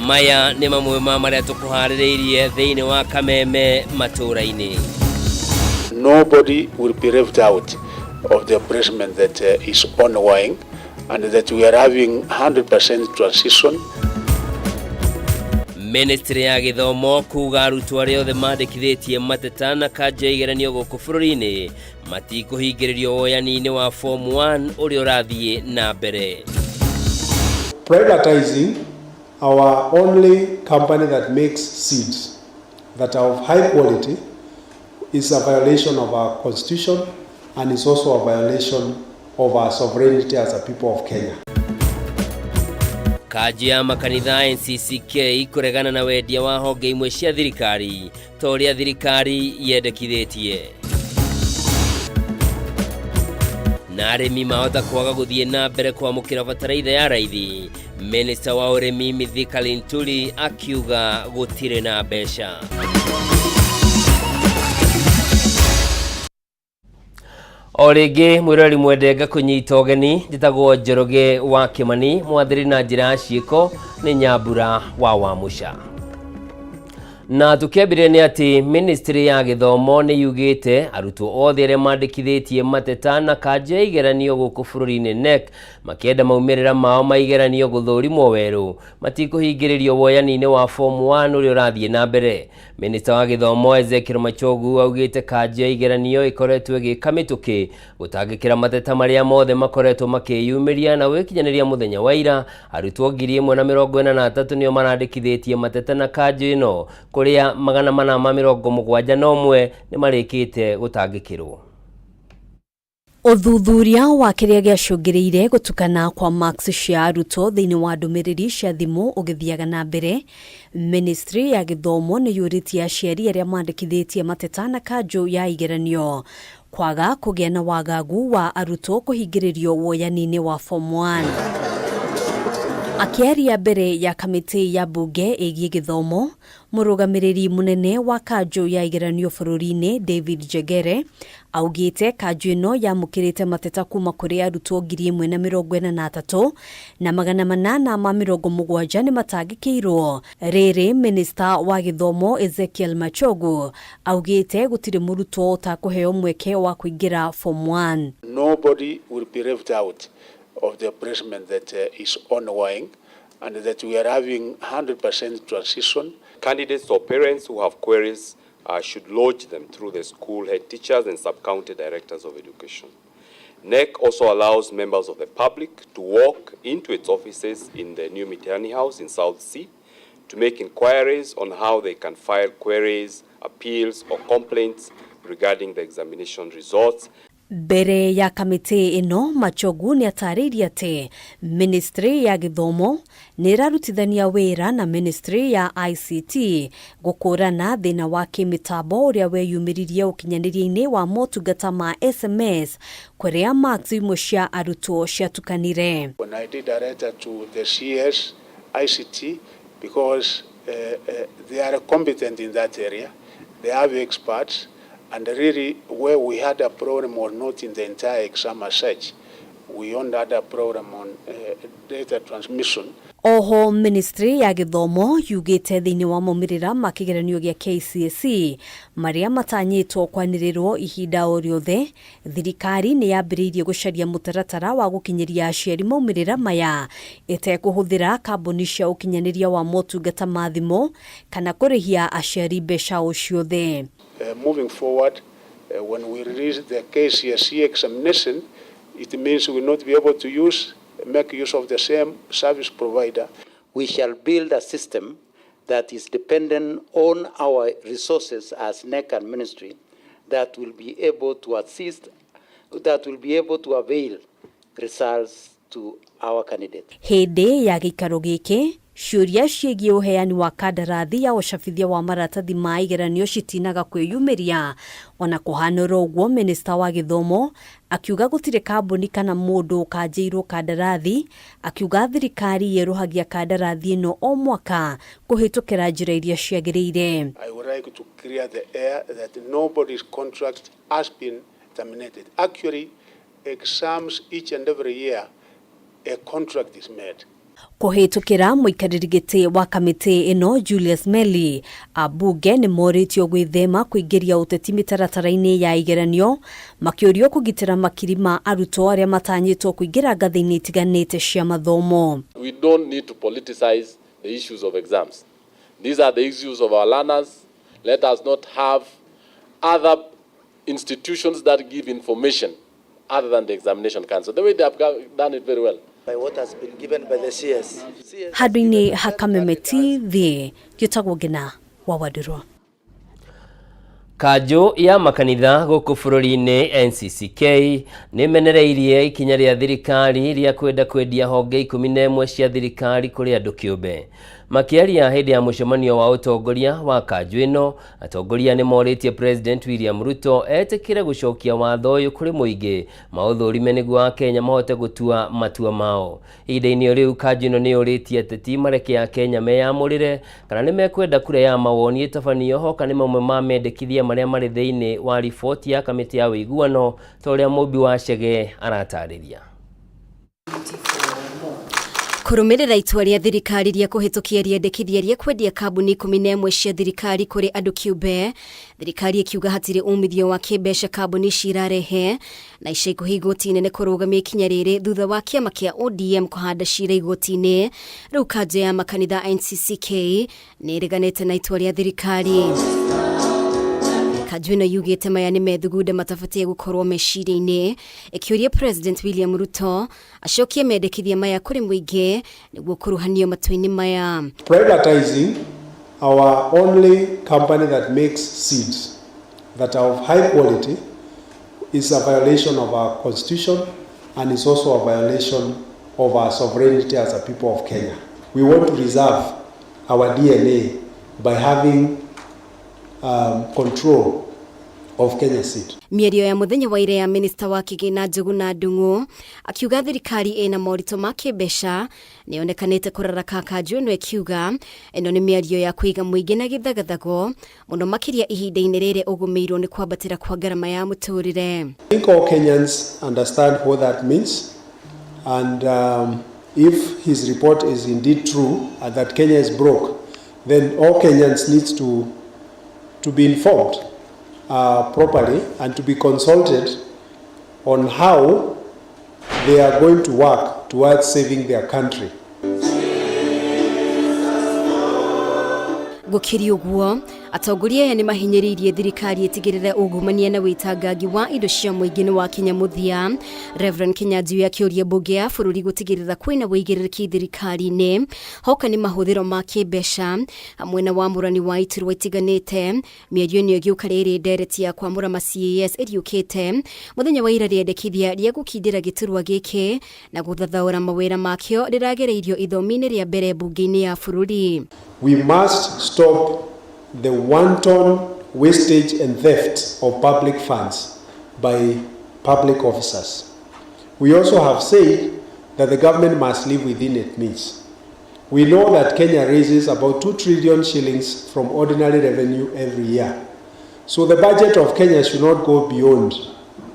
Maya nĩ mamwe ma marĩa tũkũharĩrĩirie thĩinĩ wa Kameme matũũra-inĩ. Nobody will be left out of the placement that is ongoing and that we are having 100% transition. Ministry ya gĩthomo kuga arutwo arĩa othe mandĩkithĩtie mateta na kanja ya igeranio gũkũ bũrũri-inĩ matikũhingĩrĩrio woyani-inĩ wa form 1 ũrĩa ũrathiĩ na mbere. Privatizing our only company that makes seeds that are of high quality is a violation of our constitution and is also a violation of our sovereignty as a people of Kenya. Kanjũ ya makanitha NCCK kũregana na wendia wa honge imwe cia thirikari ta ũrĩa thirikari yendekithĩtie. Na arĩmi mahota kwaga gũthiĩ na mbere kwamũkĩra bataraitha ya raithi, Minista wa ũrĩmi Mithika Linturi akiuga gũtirĩ na mbeca. O rĩngĩ mwĩroreri mwende ngakũnyita ũgeni, njĩtagwo Njoroge wa Kĩmani, mwathĩrĩ na njĩra ya ciĩko nĩ Nyambura wa Wamũca. Na tũkĩambĩrĩria nĩ atĩ ministry ya gĩthomo nĩ yugĩte arutwo othe arĩa mandĩkithĩtie mateta na kanjũ ya igeranio gũkũ bũrũri-inĩ KNEC makĩenda maumĩrĩra mao ma igeranio gũthũrimwo werũ matikũhingĩrĩrio woyani-inĩ wa form 1 ũrĩa ũrathiĩ na mbere. Minista wa gĩthomo Ezekiel Machogu augĩte kanjũ ya igeranio ĩkoretwo ĩgĩka mĩtũkĩ gũtangĩkĩra mateta marĩa mothe makoretwo makĩyumĩria na gũgĩkinyanĩria mũthenya wa ira arutwo 1043 nĩo marandĩkithĩtie mateta na kanjũ ĩno kũrĩa 471 nĩ marĩkĩte gũtangĩkĩrwo. Ũthuthuria wa kĩrĩa gĩacũngĩrĩire gũtukana kwa marks cia arutwo thĩinĩ wa ndũmĩrĩri cia thimũ ũgĩthiaga na mbere, Ministry ya gĩthomo nĩ yũrĩtie aciari arĩa mandĩkithĩtie mateta na kanjũ ya igeranio kwaga kũgĩa na wagagu wa arutwo kũhingĩrĩrio woyani-inĩ wa Form 1. Akĩaria mbere ya kamĩtĩ ya mbunge ĩgiĩ gĩthomo, mũrũgamĩrĩri mũnene wa kanjũ ya igeranio bũrũri-inĩ David Njengere augĩte kanjũ ĩno yamũkĩrĩte mateta kuma kũrĩ arutwo 1043,870 nĩ matangĩkĩirwo. Rĩrĩ minista wa gĩthomo Ezekiel Machogu augĩte gũtirĩ mũrutwo ũtakũheo mweke wa kũingĩra Form 1. Nobody will be left out of the placement that is ongoing and that we are having 100% transition. Candidates or parents who have queries should lodge them through the school head teachers and sub-county directors of education. KNEC also allows members of the public to walk into its offices in the new Mitihani House in South C to make inquiries on how they can file queries, appeals or complaints regarding the examination results. Mbere ya kamĩtĩ ĩno Machogu nĩ atarĩirie atĩ Ministry ya gĩthomo nĩ ĩrarutithania wĩra na Ministry ya ICT gũkũrana thĩna wa kĩmĩtambo ũrĩa weyumĩririe ũkinyanĩria-inĩ wa motungata ma SMS kũrĩa marks imwe cia arutwo ciatukanire. When I did a letter to the CS ICT because they are competent in that area, they have experts, and really where we had a problem was not in the entire exam as such. We only had a problem on data transmission. Oho Ministry ya gĩthomo yugĩte thĩinĩ wa maumĩrĩra ma kĩgeranio gĩa KCSE marĩa matanyĩtwo kwanĩrĩrwo ihinda o rĩothe, thirikari nĩ yambĩrĩirie gũcaria mũtaratara wa gũkinyĩria aciari maumĩrĩra maya ĩtekũhũthĩra kambuni cia ũkinyanĩria wa motungata ma thimũ kana kũrĩhia aciari mbeca o ciothe. Moving forward, when we release the KCSE examination, it means we will not be able to make use of the same service provider. We shall build a system that is dependent on our resources as KNEC and ministry that will be able to assist, that will be able to avail results to our candidates. Hĩndĩ ya gĩikaro gĩkĩ ciũria ciĩgiĩ ũheani wa kandarathi ya ũcabithia wa maratathi ma igeranio citinaga kwĩyumĩria. Ona kũhanĩra ũguo, minista wa gĩthomo akiuga gũtirĩ kambuni kana mũndũ ũkanjĩirwo kandarathi, akiuga thirikari yerũhagia kandarathi ĩno o mwaka kũhĩtũkĩra njĩra iria ciagĩrĩire. I would like to clear the air that nobody's contract has been terminated. Actually, exams each and every year, a contract is made. Kũhĩtũkĩra mũikarĩri gĩtĩ wa kamĩtĩ ĩno Julius Melly, ambunge nĩ morĩtio gwĩthema kũingĩria ũteti mĩtaratara-inĩ ya igeranio, makĩũrio kũgitĩra makiri ma arutwo arĩa matanyĩtwo kũingĩra ngathĩ-inĩ itiganĩte cia mathomo. We don't need to politicize the issues of exams. These are the issues of our learners. Let us not have other institutions that give information other than the Examination Council, the way they have done it very well. By what has been given by the CS. Handũ-inĩ ha Kameme TV, ngĩtagwo Ngina wa Wandirwa. Kanjũ ya makanitha gũkũ bũrũri-inĩ NCCK nĩ menereirie ikinya rĩa thirikari rĩa kwenda kwendia honge 11 cia thirikari kũrĩ andũ kĩũmbe. Makĩaria hĩndĩ ya mũcemanio wa ũtongoria wa kanjũ ĩno, atongoria nĩ morĩtie President William Ruto etĩkĩre gũcokia watho ũyũ kũrĩ mũingĩ maũthũrime nĩguo Akenya mahote gũtua matua mao. Ihinda-inĩ rĩu kanjũ ĩno nĩ yũrĩtie ateti mareke Akenya meyamũrĩre kana nĩ mekwenda kura ya mawoni ĩtabanio hoka nĩ mamwe ma mendekithia marĩa marĩ thĩinĩ wa riboti ya kamĩtĩ ya ũiguano ta ũrĩa Mũmbi wa Chege aratarĩria. Kũrũmĩrĩra itua rĩa thirikari rĩa kũhĩtũkia rĩendekithia rĩa kwendia kambuni 11 cia thirikari kũrĩ andũ kĩũmbe, thirikari ĩkiuga hatirĩ umithio wa kĩmbeca kambuni ici irarehe, na ica ikuhĩ igoti inene kũrũgamia ikinya rĩrĩ thutha wa kĩama kĩa ODM kũhanda cira igoti-inĩ. Rĩu kanjũ ya makanitha NCCK nĩ ĩreganĩte na itua rĩa thirikari. Kanjũ ĩno yugĩte maya nĩ methugunda matabatiĩ gũkorwo meciria-inĩ, ĩkĩũria President William Ruto acokie mendekithia maya kũrĩ mũingĩ nĩguo kũruhanio matua-inĩ maya. Privatizing our only company that makes seeds that are of high quality is a violation of our constitution and is also a violation of our sovereignty as a people of Kenya. We want to reserve our DNA by having control of Kenya Seed. Mĩario ya mũthenya wa ira ya minista wa kĩgĩna Njuguna Ndung'u akiuga thirikari ĩna moritũ ma kĩmbeca nĩyonekanĩte kũraraka kanjũ ĩno, ĩkiuga ĩno nĩ mĩario ya kũiga mũingĩ na gĩthagathago mũno makĩria ihinda-inĩ rĩrĩ ũgũmĩirwo nĩ kwambatĩra kwa ngarama ya mũtũrĩre. I think all Kenyans understand what that means, and if his report is indeed true and that Kenya is broke, then all Kenyans need to be informed properly and to be consulted on how they are going to work towards saving their country. Gũkĩrĩ ũguo, atongoria aya nĩ mahinyĩrĩirie thirikari ĩtigĩrĩre ungumania na wĩtangangi wa indo cia mũingĩ nĩ wakinya mũthia. Reverend Kinyanjui akĩũria mbunge ya bũrũri gũtigĩrĩra kwĩna wĩigĩrĩrĩki thirikari-inĩ hoka nĩ mahũthĩro ma kĩmbeca hamwe na wamũrani wa iturwa itiganĩte. Mĩario ĩno ĩgĩũka rĩrĩ ndereti ya kwamũra ma CAS ĩriũkĩte mũthenya wa ira, rĩendekithia rĩa gũkindĩra gĩturwa gĩkĩ na gũthathaũra mawĩra makĩo rĩragereirio ithomi-inĩ rĩa mbere mbunge-inĩ ya bũrũri. We must stop the wanton wastage and theft of public funds by public officers. We also have said that the government must live within its means. We know that Kenya raises about 2 trillion shillings from ordinary revenue every year. So the budget of Kenya should not go beyond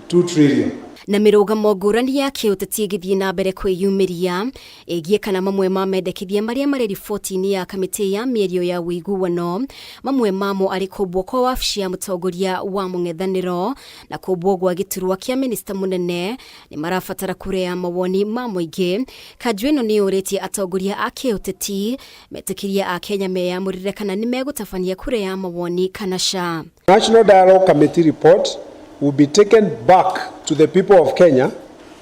2 trillion. Na mĩrũgamo ngũrani ya kĩũteti ĩgĩthiĩ na mbere kwĩyumĩria ĩgiĩ kana mamwe ma mendekithia marĩa marĩ riboti-inĩ ya kamĩtĩ ya mĩario ya ũiguano, mamwe mamo arĩ kũmbwo kwa wabici ya mũtongoria wa mũng'ethanĩro na kũmbwo gwa gĩturwa kĩa minista mũnene nĩ marabatara kũrea mawoni ma mũingĩ. Kanjũ ĩno nĩ yũrĩtie atongoria a kĩũteti metĩkĩrie Akenya meyamũrĩre kana nĩ megũtabania kura ya mawoni kana ca. National Dialogue Committee report will be taken back to the people of Kenya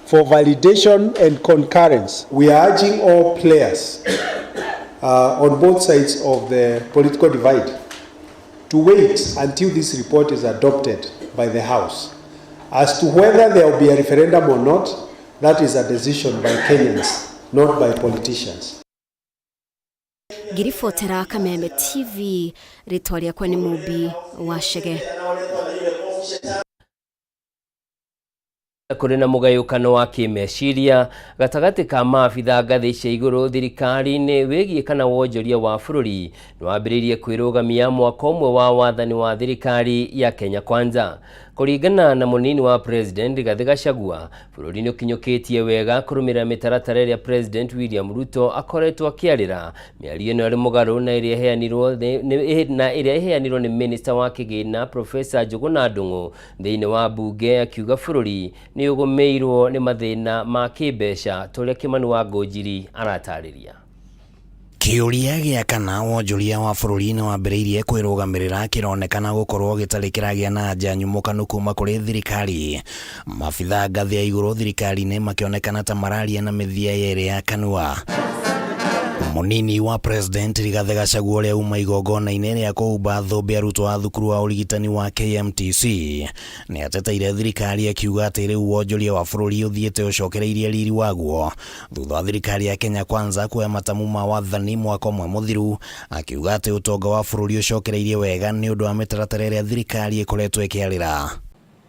for validation and concurrence. We are urging all players on both sides of the political divide to wait until this report is adopted by the House. As to whether there will be a referendum or not, that is a decision by Kenyans, not by politicians. Ngĩribotera Kameme TV, rĩtwa rĩakwa nĩ Mũmbi wa Chege. Kũrĩ na mũgayũkano wa kĩmeciria gatagatĩ ka maabitha ngathĩ cia igũrũ thirikari-inĩ wĩgiĩ kana wonjoria wa bũrũri nĩ wambĩrĩirie kwĩrũgamia mwaka ũmwe wa wathani wa thirikari ya Kenya Kwanza. Kũringana na mũnini wa President Rigathĩ Gachagua, bũrũri nĩ ũkinyũkĩtie wega kũrũmĩrĩra mĩtaratara ĩrĩa President William Ruto akoretwo akĩarĩra. Mĩario ĩno ĩrĩ mũgarũ na ĩrĩa ĩheanirwo na ĩrĩa ĩheanirwo nĩ Minister wa Kĩgĩna Professor Njũgũna Ndung'u thĩinĩ wa mbunge akiuga bũrũri nĩ ũgũmĩirwo nĩ mathĩna ma kĩmbeca ta ũrĩa Kĩmani wa Ngũnjiri aratarĩria. Kĩũria gĩa kana wonjoria wa bũrũri nĩ wambĩrĩirie kwĩrũgamĩrĩra kĩronekana gũkorwo gĩtarĩ kĩragĩa na anja nyumũkanu kuma kũrĩ thirikari. Maabithaa ngathĩ ya igũrũ thirikari-inĩ makĩonekana ta mararia na mĩthia yerĩ ya kanua. Mũnini wa President Rigathĩ Gachagua ũrĩa uma igongona-inĩ rĩa kũhumba thũmbĩ arutwo a thukuru wa ũrigitani wa KMTC nĩ ateteire thirikari akiuga atĩ rĩu wonjoria wa bũrũri ũthiĩte ũcokereirie riri waguo thutha wa thirikari ya Kenya Kwanza kuoya matamu ma wathani mwaka ũmwe mũthiru, akiuga atĩ ũtonga wa bũrũri ũcokereirie wega nĩ ũndũ wa mĩtaratara ĩrĩa thirikari ĩkoretwo ĩkĩarĩra.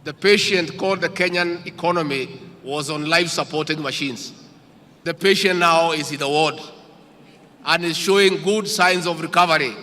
The patient called the Kenyan economy was on life supporting machines. The patient now is in the ward and is showing good signs of recovery.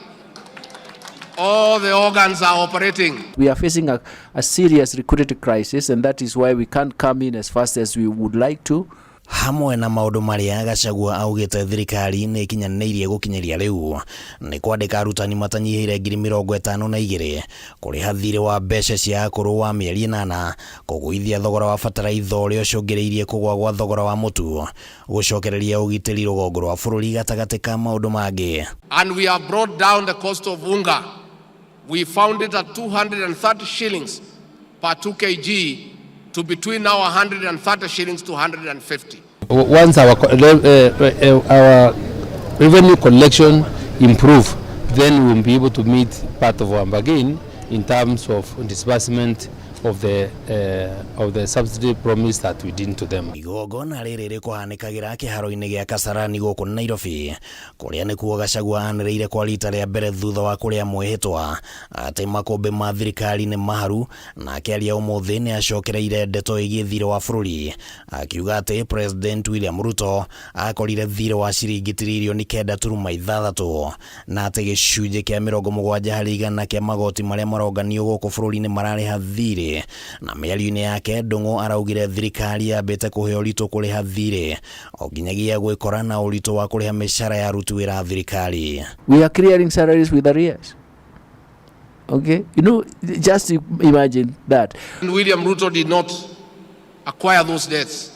All the organs are operating. We are facing a serious liquidity crisis, and that is why we can't come in as fast as we would like to. Hamwe na maũndũ marĩa Gachagua augĩte thirikari nĩ ĩkinyanĩirie gũkinyĩria rĩu nĩ kwandĩka arutani matanyihĩire 52,000, kũrĩha thirĩ wa mbeca cia akũrũ wa mĩeri 8, kũgũithia thogora wa bataraitha ũrĩa ũcũngĩrĩirie kũgũa gwa thogora wa mũtu, gũcokereria ũgitĩri rũgongo rwa bũrũri gatagatĩ ka maũndũ mangĩ. And we have brought down the cost of unga. We found it at 230 shillings per 2 kg to between now 130 shillings to 150. Once our revenue collection improve, then we'll be able to meet part of our bargain in terms of disbursement of the subsidy promise that we did to them. Igongona rĩrĩ rĩkũhanĩkagĩra kĩharo-inĩ gĩa Kasarani gũkũ Nairobi, kũrĩa nĩkuo Gachagua anĩrĩire kwa rita rĩa mbere thutha wa kũrĩa mwĩhĩtwa atĩ makũmbĩ ma thirikari nĩ maharu, na akĩaria ũmũthĩ nĩ acokereire ndeto ĩgiĩ thirĩ wa bũrũri, akiuga atĩ President William Ruto akorire thirĩ wa ciringi 9.6 tiririoni na atĩ gĩcunjĩ kĩa 70% kĩa magoti marĩa maronganio gũkũ bũrũri-inĩ mararĩha thirĩ. Na mĩario-inĩ yake Ndung'u araugire thirikari yambĩte kũhe ũritũ kũrĩha thirĩ o nginyagia gwĩkora na ũritũ wa kũrĩha mĩcara ya aruti wĩra a thirikari. We are clearing salaries with arrears. Okay? Just imagine that. And William Ruto did not acquire those debts.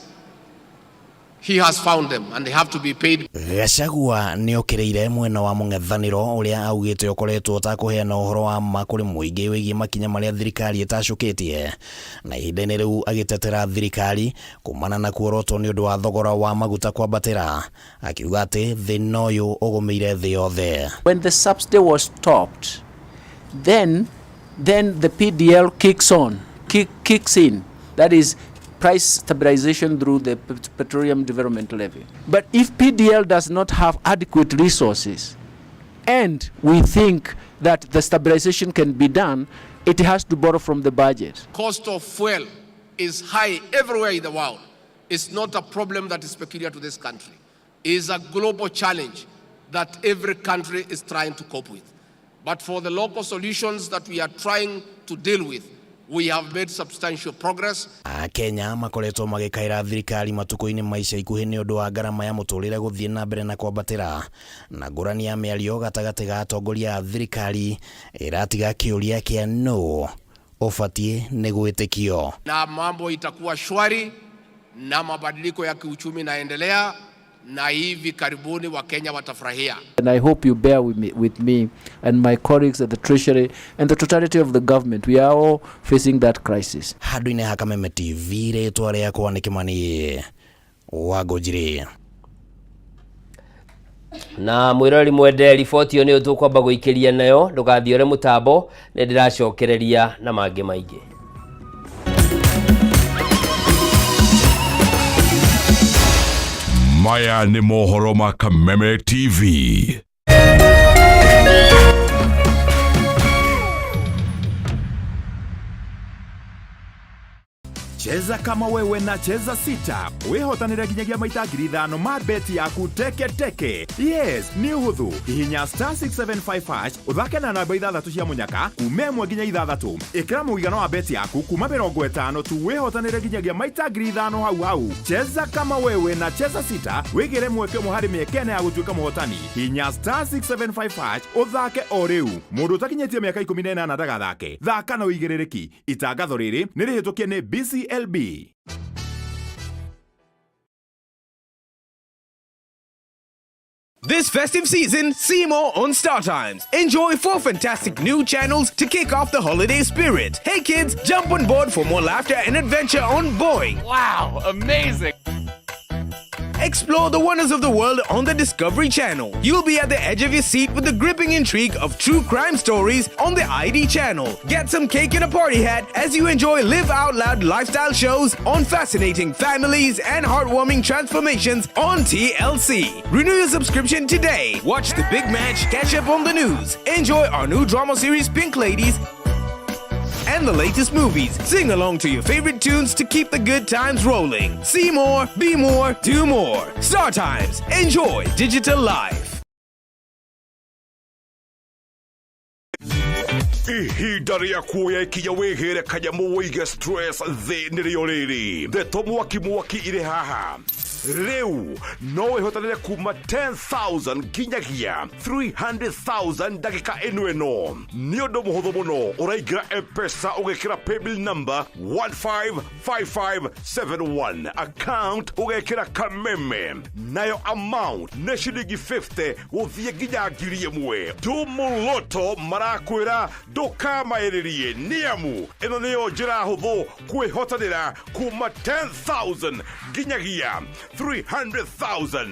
He has found them and they have to be paid. Gachagua nĩ okĩrĩire mwena wa mũng'ethanĩro ũrĩa augĩte ũkoretwo ũtakũheana ũhoro wa ma kũrĩ mũingĩ wĩgiĩ makinya marĩa thirikari ĩtacũkĩtie, na ihinda-inĩ rĩu agĩtetera thirikari kumana na kuorotwo nĩ ũndũ wa thogora wa maguta kwambatĩra, akiuga atĩ thĩna ũyũ ũgũmĩire thĩ yothe. When the subsidy was stopped, then the PDL kicks in. That is price stabilization through the Petroleum Development Levy. But if PDL does not have adequate resources, and we think that the stabilization can be done, it has to borrow from the budget. Cost of fuel is high everywhere in the world. It's not a problem that is peculiar to this country. It is a global challenge that every country is trying to cope with. But for the local solutions that we are trying to deal with, we have made substantial progress. Akenya makoretwo magĩkaĩra thirikari matukũ-inĩ ma ica ikuhĩ nĩ ũndũ wa ngarama ya mũtũrĩre gũthiĩ na mbere na kwambatĩra, na ngũrani ya mĩario gatagatĩ ga atongoria a thirikari ĩratiga kĩũria kĩa nũ ũbatiĩ nĩ gwĩtĩkio. Na mambo itakuwa shwari na mabadiliko ya kiuchumi naendelea na hivi karibuni Wakenya watafurahia. And I hope you bear with me and my colleagues at the Treasury and the totality of the government. We are all facing that crisis. Handũ-inĩ ha Kameme TV, rĩtwa rĩakwa nĩ Kĩmani wa Ngũnjiri. Na mwĩroreri mwende, riboti ĩyo nĩyo tũkwamba gũikĩria nayo. Ndũgathiore mũtambo, nĩ ndĩracokereria na mangĩ maingĩ. Maya nĩ mohoro ma Kameme TV. Cheza kama wewe na Cheza Sita wĩhotanĩre nginyagia maita 5,000 ma beti yaku teke teke. Yes, nĩ ũhũthũ. Hihinya star 675 hash ũthake na namba ithathatũ cia mũnyaka kuma ĩmwe nginya ithathatũ. Ĩkĩra mũigana wa beti yaku kuma 50 tu wĩhotanĩre nginyagia maita 5,000 hau hau. Cheza kama wewe na Cheza Sita wĩgĩre mweke ũmwe harĩ mĩeke ĩna ya gũtuĩka mũhotani. Hihinya star 675 hash ũthake o rĩu. Mũndũ ũtakinyĩtie mĩaka 18 ndagathake. Thaka na ũigĩrĩrĩki. Itangatho rĩrĩ nĩ rĩhĩtũkie nĩ BCLB. This festive season, see more on StarTimes. Enjoy 4 fantastic new channels to kick off the holiday spirit. Hey kids, jump on board for more laughter and adventure on Boeing. Wow, amazing! Explore the wonders of the world on the Discovery Channel. You'll be at the edge of your seat with the gripping intrigue of true crime stories on the ID Channel. Get some cake and a party hat as you enjoy live out loud lifestyle shows on fascinating families and heartwarming transformations on TLC. Renew your subscription today. Watch the big match, catch up on the news, enjoy our new drama series Pink Ladies and the latest movies. Sing along to your favorite tunes to keep the good times rolling. See more, be more, do more. Star Times. Enjoy digital life. Ihinda rĩa kuoya ikinya wĩgĩre kanyamũ wĩige stress thĩ nĩrĩo rĩrĩ. Ndeto mwaki mwaki irĩ haha. Rĩu no wĩhotanĩre kuma 10,000 nginyagia 300,000 ndagĩka ĩno ĩno. Nĩ ũndũ mũhũthũ mũno, ũraingĩra M-Pesa ũgekĩra paybill number 155571, account ũgekĩra Kameme, nayo amount nĩ ciringi 50 gũthiĩ nginya 1,000. Tumũloto marakwĩra ndũkamaĩrĩrie, nĩamu ĩno nĩyo njĩra hũthũ kwĩhotanĩra kuma 10,000 nginyagia 300,000.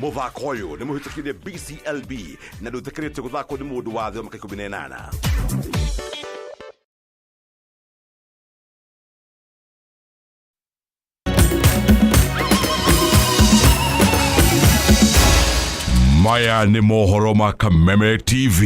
Mũthako ũyũ nĩ mũhĩtũkire BCLB na ndũĩtĩkĩrĩtio gũthakwo nĩ mũndũ wa thĩ wa mĩaka 18. Maya nĩ mohoro ma Kameme TV.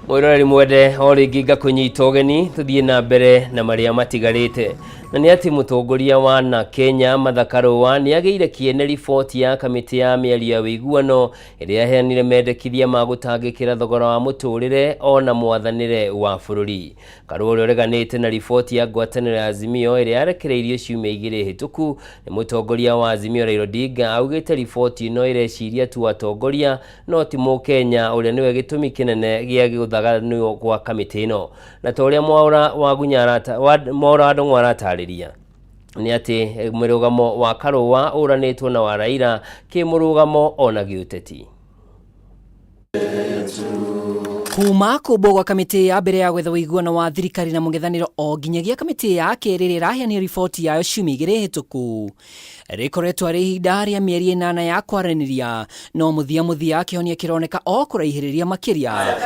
Mwĩroreri mwende, o rĩngĩ ngakũnyita ũgeni tũthiĩ na mbere na marĩa matigarĩte, na nĩ atĩ mũtongoria wa na Kenya Martha Karũa nĩ agĩire kĩene riboti ya kamĩtĩ ya mĩario ya ũiguano ĩrĩa yaheanire mendekithia ma gũtangĩkĩra thogora wa mũtũrĩre ona mwathanĩre wa bũrũri. Karũa ũrĩa ũreganĩte na riboti ya ngwatanĩro ya Azimio ĩrĩa yarekereirio ciumia igĩrĩ hĩtũku nĩ mũtongoria wa Azimio Raila Odinga, augĩte riboti ĩno ĩreciria tu atongoria no ti mũkenya, ũrĩa nĩwe gĩtũmi kĩnene gĩa gũthaganwo gwa kamĩtĩ ĩno. Na ta ũrĩa Mwaũra wa Mwaũra wa Ndũng'ũ aratarĩria, nĩ atĩ mũrũgamo wa Karũa ũranĩtwo na wa Raila kĩmũrũgamo ona gĩũteti. Kuma kũmbwo gwa kamĩtĩ ya mbere ya gwetha ũiguano wa thirikari na mũng'ethanĩro o nginyagia kamĩtĩ ya kerĩ ĩrĩa ĩraheanire riboti yayo ciumia igĩrĩ hĩtũku, rĩkoretwo arĩ ihinda rĩa mĩeri 8 ya kwaranĩria, no mũthia mũthia kĩhonia kĩroneka o kũraihĩrĩria makĩria.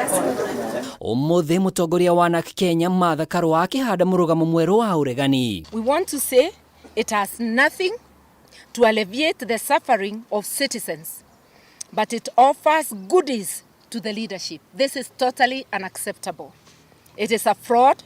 Ũmũthĩ mũtongoria wa NARC Kenya Martha Karũa akĩhanda mũrũgamo mwerũ wa ũregani. We want to say it has nothing to alleviate the suffering of citizens, but it offers goodies to the leadership. This is totally unacceptable. It is a fraud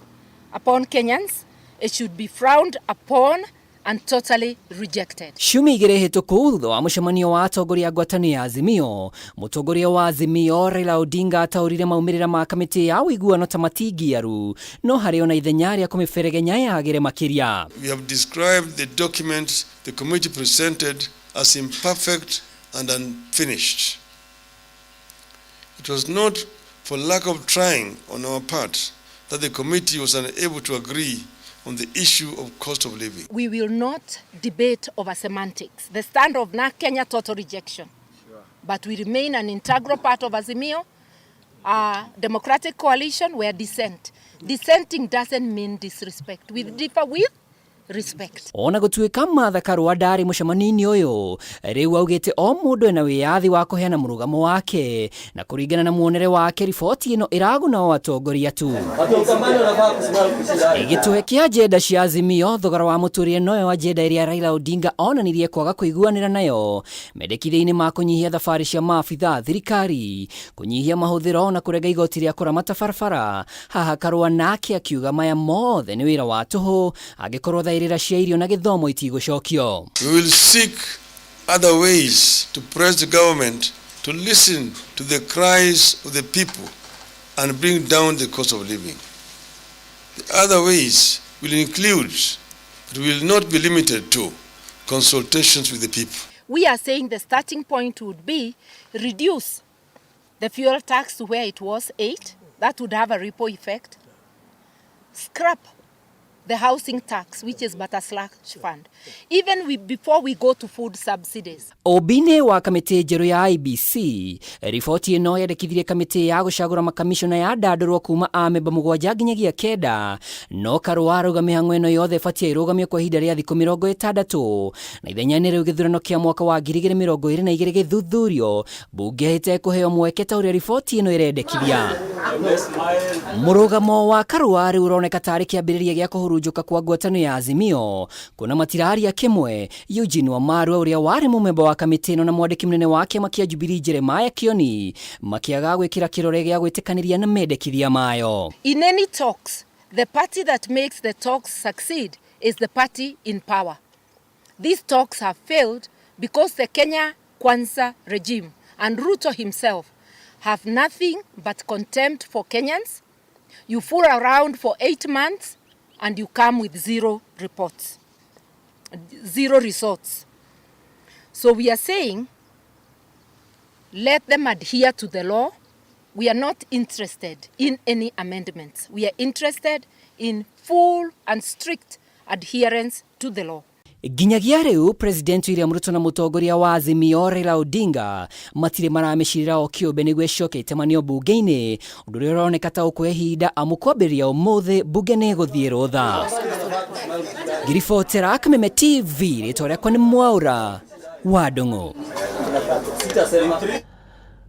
upon Kenyans. It should be frowned upon and totally rejected. Ciumia igĩrĩ hĩtũku, thutha wa mũcemanio wa atongoria a ngwatanĩro ya Azimio, mũtongoria wa Azimio Raila Odinga ataũrire maumĩrĩra ma kamĩtĩ ya ũiguano ta matingiaru, no harĩ ona ithenya rĩa kũmĩberegenya yagĩre makĩria. We have described the document the committee presented as imperfect and unfinished. It was not for lack of trying on our part that the committee was unable to agree on the issue of cost of living. We will not debate over semantics. The stand of NARC Kenya, total rejection. Sure. But we remain an integral part of Azimio, a democratic coalition where dissent. Dissenting doesn't mean disrespect. We differ with respect. Ona gũtuĩka Martha Karua ndarĩ mũcemanio-inĩ ũyũ, rĩu augĩte o mũndũ ena wĩyathi wa kũheana mũrũgamo wake, na kũringana na muonere wake riboti ĩno ĩraguna o atongoria tu. Gĩtwe kĩa agenda cia Azimio, thogora wa mũtũrĩre noyo agenda ĩrĩa Raila Odinga onanirie kwaga kũiguanĩra nayo mendekithia-inĩ ma kũnyihia thabarĩ cia maabitha thirikari, kũnyihia mahũthĩro na kũrenga igoti rĩa kũramata barabara. Haha Karua nake akiuga maya mothe nĩ wĩra wa tũhũ angĩkorwo thaĩrĩra cia irio na gĩthomo itigũcokio. We will seek other ways to press the government to listen to the cries of the people and bring down the cost of living. The other ways will include, but will not be limited to, consultations with the people. We are saying the starting point would be reduce the fuel tax to where it was 8. That would have a ripple effect. Scrap the housing tax, which is but a slash fund. Even before we go to food subsidies. Ũmbi-inĩ wa kamĩtĩ njerũ ya IEBC, riboti ĩno yendekithirie kamĩtĩ ya gũcagũra makamishona yandandũrwo kuma amemba 7 nginyagia 9, no Karua arauga mĩhang'o ĩno yothe ĩbatiĩ ĩrũgamio kwa ihinda rĩa thikũ 60, na ithenya-inĩ rĩu gĩthurano kĩa mwaka wa 2022 gĩthuthurio mbunge ĩtekũheo mweke ta ũrĩa riboti ĩno ĩrendekithia. Mũrũgamo wa Karua rĩu ũroneka tarĩ kĩambĩrĩria gĩa kũhurunjũka kwa ngwatanĩro ya Azimio, kuona matiraria kĩmwe. Eugene Wamalwa ũrĩa warĩ mũmemba wa kamĩtĩ ĩno na mwandĩki mũnene wa kĩama kĩa Jubilee Jeremiah Kioni makĩaga gwĩkĩra kĩrore gĩa gwĩtĩkanĩria na mendekithia mayo. In any talks, the party that makes the talks succeed is the party in power. These talks have failed because the Kenya Kwanza regime and Ruto himself have nothing but contempt for Kenyans. You fool around for 8 months and you come with 0 reports, 0 results. So we are saying, let them adhere to the law. We are not interested in any amendments. We are interested in full and strict adherence to the law. Nginyagia rĩu President William Ruto na mũtongoria wa Azimio Raila Odinga matirĩ maramĩcirĩra o kĩũmbe nĩguo ĩcoke ĩtemanio mbunge-inĩ, ũndũ ũrĩa ũroneka ta ũkuoya ihinda amu kwambĩrĩria ũmũthĩ mbunge nĩ ĩgũthiĩ rũtha. Ngiribotera Kameme TV, rĩtwa rĩakwa nĩ Mwaũra wa Ndung'u.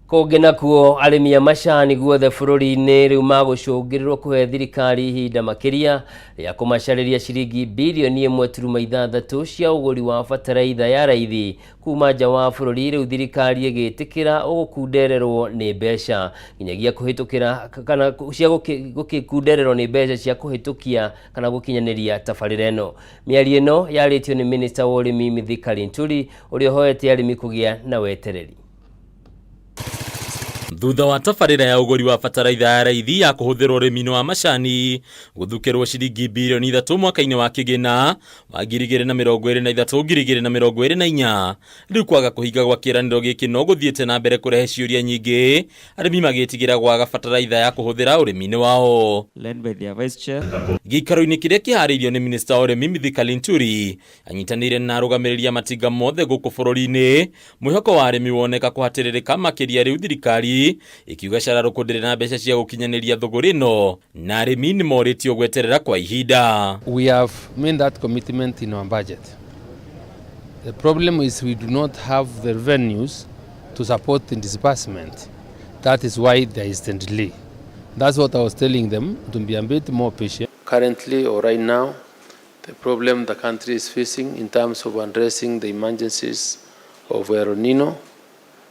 Kũngĩ nakuo arĩmi a macani guothe bũrũri-inĩ rĩu magũcũngĩrĩrwo kũhe thirikari ihinda makĩria rĩa kũmacarĩria ciringi birioni 1.6 cia ũgũri wa bataraitha ya raithi kuma nja wa bũrũri. Rĩu thirikari ĩgĩtĩkĩra ũgũkundererwo nĩ mbeca nginyagia kũhĩtũkĩra kana cia gũkĩkundererwo nĩ mbeca cia kũhĩtũkia kana gũkinyanĩria tabarĩra ĩno. Mĩario ĩno yarĩtio nĩ Minista wa ũrĩmi Mithika Linturi ũrĩa ũhoete arĩmi kũgĩa na wetereri. Thutha wa tabarĩra ya ũgũri wa bataraitha ya raithi ya kũhũthĩrwo ũrĩmi-inĩ wa macani gũthukĩrwo ciringi birioni 3 mwaka-inĩ wa kĩgĩna wa 2023 2024, rĩu kwaga kũhinga gwa kĩĩranĩro gĩkĩ no gũthiĩte na mbere kũrehe ciũria nyingĩ, arĩmi magĩtigĩra gwaga bataraitha ya kũhũthĩra ũrĩmi-inĩ wao. Led by their vice chair. Gĩikaro-inĩ kĩrĩa kĩharĩirio nĩ Minista wa ũrĩmi Mithika Linturi anyitanĩire na arũgamĩrĩri a matinga mothe gũkũ bũrũri-inĩ, mwĩhoko wa arĩmi woneka kũhatĩrĩrĩka makĩria rĩu thirikari ikiuga cararũkũ ndĩrĩ na mbeca cia gũkinyanĩria thũgũrĩ ĩno na arĩmi nĩ morĩtio gweterera kwa ihinda. We have made that commitment in our budget. The problem is we do not have the revenues to support the disbursement. That is why there is the delay. That's what I was telling them, to be a bit more patient. Currently or right now, the problem the country is facing in terms of addressing the emergencies of El Nino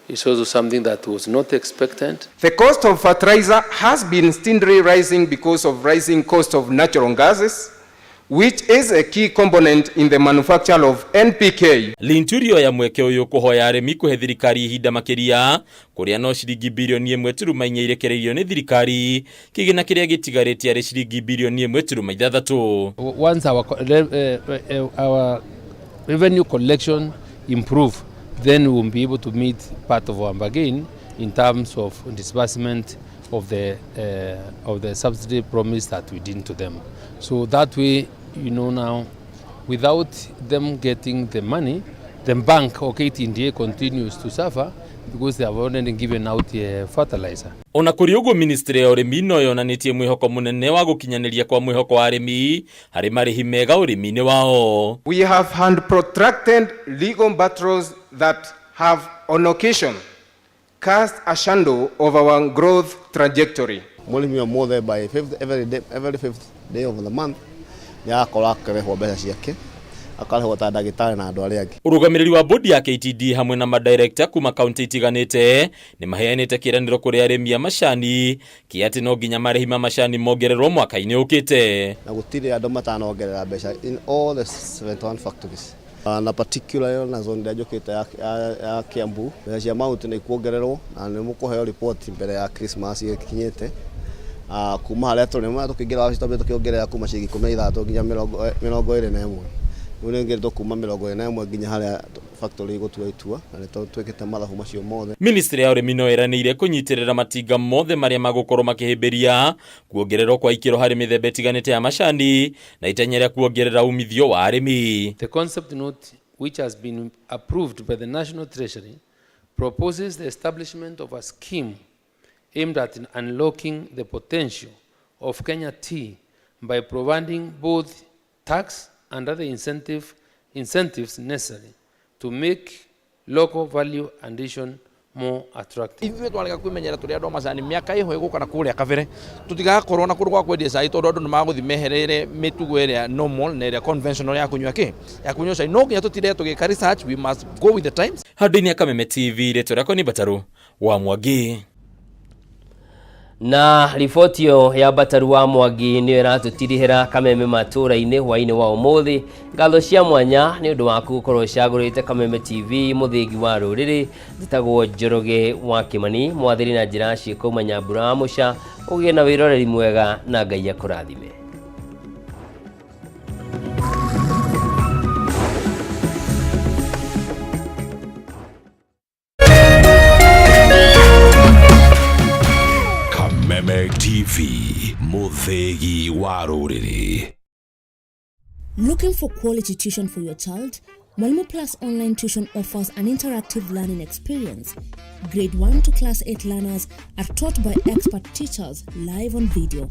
is also something that was not expected. The cost of fertilizer has been steadily rising because of rising cost of natural gases, which is a key component in the manufacture of NPK. Linturi oya mweke ũyũ kũhoya arĩmi kũhe thirikari ihinda makĩria kũrĩa no ciringi birioni 1.4 irekereirio nĩ thirikari kĩgĩna kĩrĩa gĩtigarĩte arĩ ciringi birioni 1.6. Once our revenue collection improve, then we will be able to meet part of our bargain in terms of disbursement of the subsidy promise that we did to them. So that way, now, without them getting the money, The bank or KTDA continues to suffer because they have already given out the fertilizer. Ona kũrĩ ũguo, ministry ya ũrĩmi no yonanĩtie mwĩhoko mũnene wa gũkinyanĩria kwa mwĩhoko wa arĩmi harĩ marĩhi mega ũrĩmi-inĩ wao. We have had protracted legal battles that have on occasion cast a shadow of our growth trajectory. Mũrĩmi o by fifth, every day, every fifth day of the month nĩ arakorwo akĩrĩhwo mbeca ciake, akarĩhwo ta ndagĩtarĩ na andũ arĩa angĩ. Ũrũgamĩrĩri wa bodi ya KTD hamwe na madirekta kuma kaunti itiganĩte nĩ maheanĩte kĩĩranĩro kũrĩ arĩmi a macani kĩa atĩ no nginya marĩhi ma macani mongererwo mwaka-inĩ ũkĩte. Na gũtirĩ andũ matanongerera mbeca in all the 71 factories, na particular na zone ĩrĩa njũkĩte ya Kiambu, mbeca cia mahuti nĩ ikuongererwo na nĩ mũkũheo riboti mbere ya Christmas ĩkinyĩte. Kuma harĩa tũrĩ ma tũkĩingĩra wabici twambire tũkĩongerera kuma ciringi 16 nginya 21. Rĩu nĩ kuma 21 nginya harĩa factory ĩgũtua itua, na nĩ twĩkĩte mathabu macio mothe. Ministry ya ũrĩmi no ĩranĩire kũnyitĩrĩra matinga mothe marĩa magũkorwo makĩhĩmbĩria kuongererwo kwa ikĩro harĩ mĩthemba ĩtiganĩte ya macani na itanya rĩa kuongerera umithio wa arĩmi. The concept note, which has been approved by the National Treasury, proposes the establishment of a scheme aimed at unlocking the potential of Kenya tea by providing both tax and other incentives necessary to make local value addition more attractive. Ithuĩ twarega kwĩmenyera tũrĩ andũ a macani, mĩaka ĩho ĩgũka na kũrĩa kabere tũtigakorwo na kũndũ gwa kwendia cai, tondũ andũ nĩ magũthiĩ mehereire mĩtugo ĩrĩa normal na ĩrĩa conventional ya kũnyua kĩ ya kũnyua cai. No nginya tũtinde tũgĩka research. We must go with the times. Handũ-inĩ ya Kameme TV, rĩtwa rĩakwa nĩ Mbataru wa Mwangi. Na riboti ĩyo ya Mbataru wa Mwangi nĩyo ĩratũtirihĩra Kameme matũra-inĩ hwaĩ-inĩ wa ũmũthĩ. Ngatho cia mwanya nĩ ũndũ waku gũkorwo ũcagũrĩte Kameme TV, mũthĩgi wa rũrĩrĩ. Njĩtagwo Njoroge wa Kĩmani, mwathĩri na njĩra ciĩko Nyambura wa Mũca. Ũgĩe na wĩroreri mwega na Ngai akũrathime. Kameme TV, mũthĩgi wa rũrĩrĩ. Looking for quality tuition for your child? Mwalimu Plus Online Tuition offers an interactive learning experience. Grade 1 to Class 8 learners are taught by expert teachers live on video.